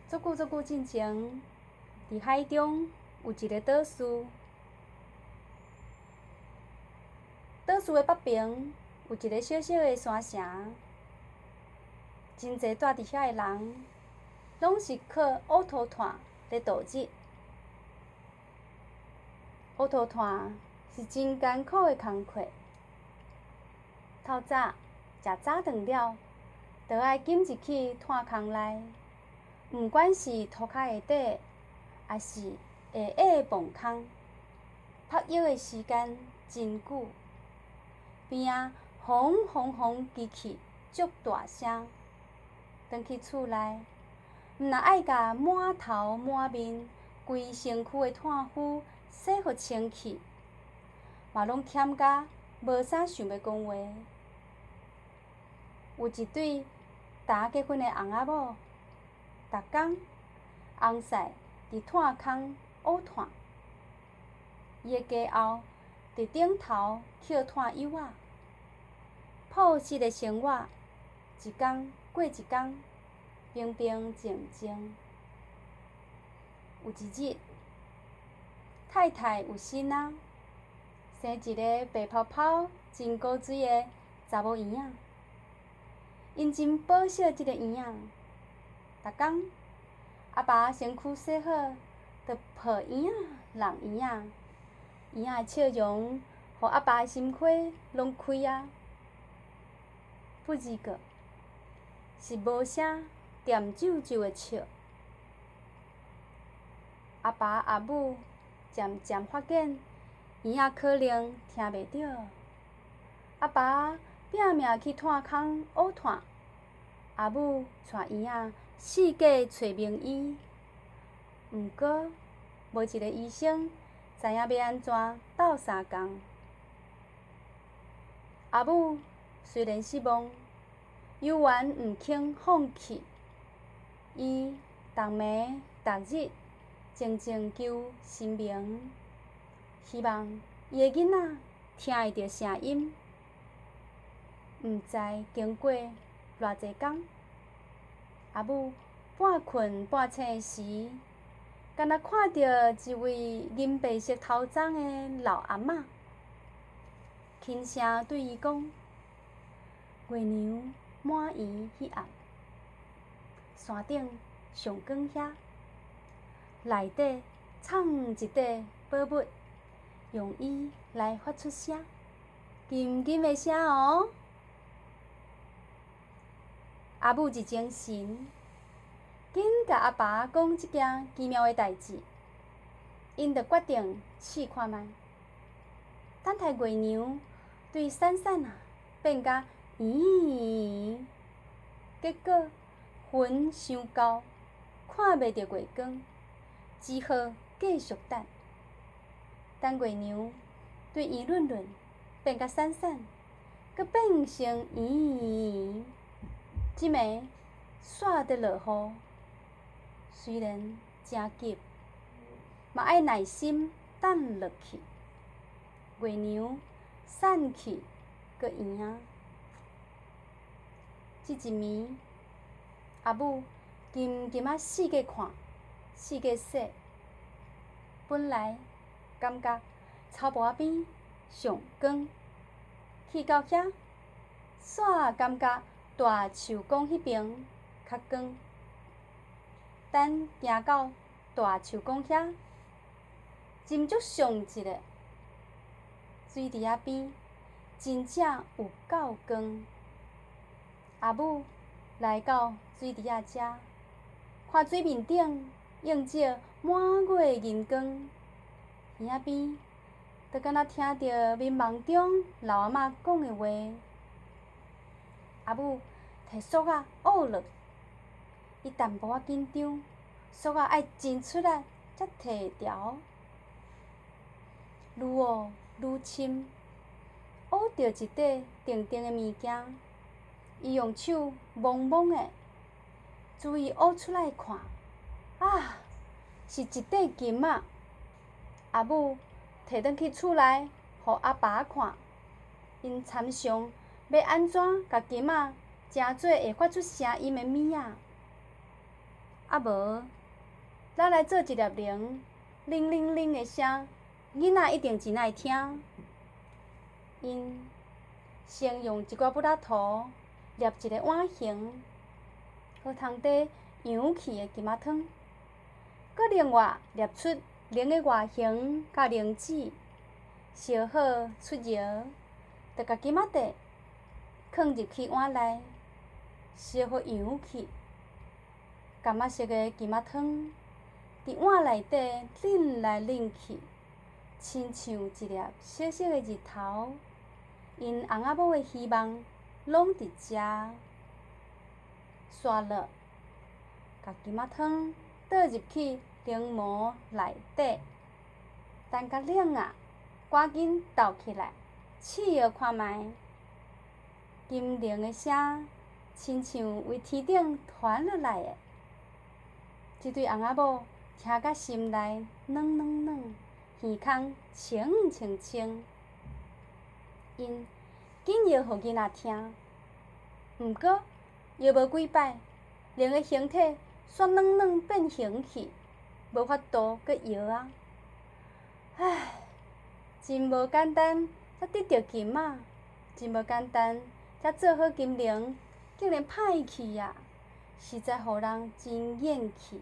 足久足久進前，佇海中有一个島嶼，島嶼的北爿有一个小小的山城，真濟住佇遐的人，攏是靠烏塗炭咧度日。烏塗炭是真艱苦的工課，透早食早頓了，就愛緊入去炭空內。毋管是塗跤下底，抑是下下的墓空，曝藥的時間真久，邊仔轟轟轟機器足大聲，轉去厝內，毋若愛共滿頭滿面、規身軀的炭灰洗予清氣，嘛攏忝甲無啥想欲講話。有一對焦結婚的翁仔某。逐工翁婿佇炭空挖炭，伊的家后佇頂頭抾炭幼仔，樸實的生活，一工過一工，平平靜靜。有一日，太太有身啊，生一个白泡泡、真古錐的查某嬰仔，𪜶真寶惜這个嬰仔。逐工，阿爸身軀洗好，就抱嬰仔、挵嬰仔，嬰仔的笑容，予阿爸的心花攏開啊！不二個，是無聲恬啾啾的笑。阿爸阿母漸漸發現，嬰仔可能聽袂著。阿爸拚命去炭空挖炭，阿母帶嬰仔四界揣名醫，毋過無一个醫生知影欲按怎鬥相共。阿母雖然失望，猶原毋肯放棄。伊逐暝逐日靜靜求神明，希望伊的囡仔聽會著聲音。毋知經過偌濟工，阿母半睏半醒的時，敢若看著一位銀白色頭鬃的老阿嬤，輕聲對伊講：月娘滿圓彼暗，山頂上光遐，內底藏一塊寶物，用伊來發出聲，金金的聲哦。阿母一精神，緊共阿爸講這件奇妙的代誌，𪜶就決定試看覓。等待月娘對閃閃啊變甲圓圓，結果雲傷厚，看袂著月光，只好繼續等。等月娘對圓潤潤變甲閃閃，閣變成圓圓。這暝煞佇落雨，雖然誠急，嘛愛耐心等落去。月娘散去，閣圓啊。這一暝，阿母緊緊仔四界看，四界踅。本來感覺草埔仔邊上光，去到遐，煞感覺大樹公彼爿較光。等行到大樹公遐，斟酌上一下，水池仔邊真正有夠光。阿母來到水池仔遮，看水面頂映照滿月銀光，耳仔邊就敢若聽著眠夢中老阿嬤講的話。阿母提索仔挖落，伊淡薄仔緊張，索仔愛真出力才提牢。愈挖愈深，挖著一塊長長的物件，伊用手摸摸的，注意挖出來看，啊，是一塊金仔！阿母提轉去厝內，予阿爸看，𪜶參詳欲按怎共金仔成做會發出聲音的物仔。啊無，咱來做一粒鈴，鈴鈴鈴的聲，囡仔一定真愛聽。𪜶先用一寡布仔塗捏一个碗形，予湯底揚起的金仔湯，閣另外捏出鈴的外形佮鈴子，燒好出窯，就共金仔塊囥入去碗內，燒予揚起，柑仔色的金仔湯佇碗內底冷來冷去，親像一粒小小的日頭。𪜶翁仔某的希望攏佇遮。煞落，共金仔湯倒入去鈴模內底，等較冷啊，趕緊鬥起來試搖看覓。金鈴的聲，親像為天頂傳落來的。這對翁仔某聽甲心內軟軟軟，耳孔清清清。𪜶緊搖予囡仔聽，毋過搖無幾擺，鈴的形體煞軟軟變形去，無法度閣搖啊！唉，真無簡單，才得著金仔，真無簡單，才做好金鈴，竟然歹去啊！實在予人真厭氣。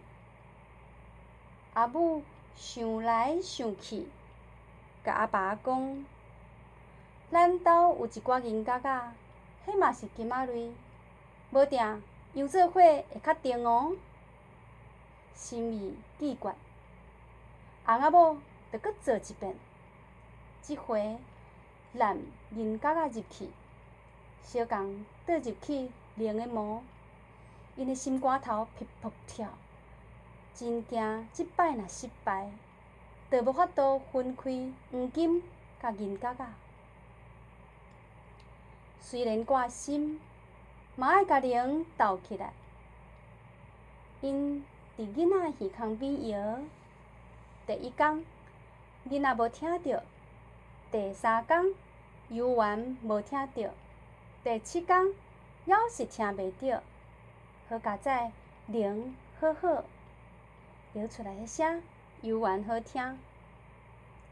阿母想來想去，共阿爸講：咱兜有一寡銀角仔，彼嘛是金仔類，無定搖做伙會較定哦。心意既決，翁仔某就閣做一遍，這回攬銀角仔入去，相仝倒入去鈴的模，𪜶的心肝頭噗噗跳，真驚這擺若失敗，就無法度分開黃金佮銀角仔。雖然掛心，嘛愛共鈴鬥起來。𪜶佇囡仔耳孔邊搖，第一工囡仔無聽著，第三工猶原無聽著，第七工猶是聽袂著。好佳哉，鈴好好，搖出來的聲猶原好聽。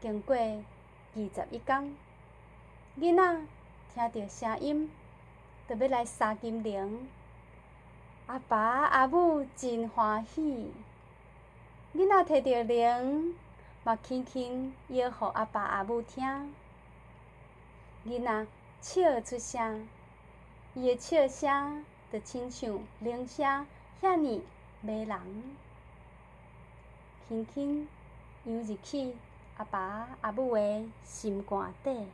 經過21工，囡仔聽著聲音，就欲來捎金鈴。阿爸阿母真歡喜，囡仔提著鈴，嘛輕輕搖予阿爸阿母聽。囡仔笑出聲，伊的笑聲就親像鈴聲遐爾迷人，輕輕搖入去阿爸阿母的心肝底。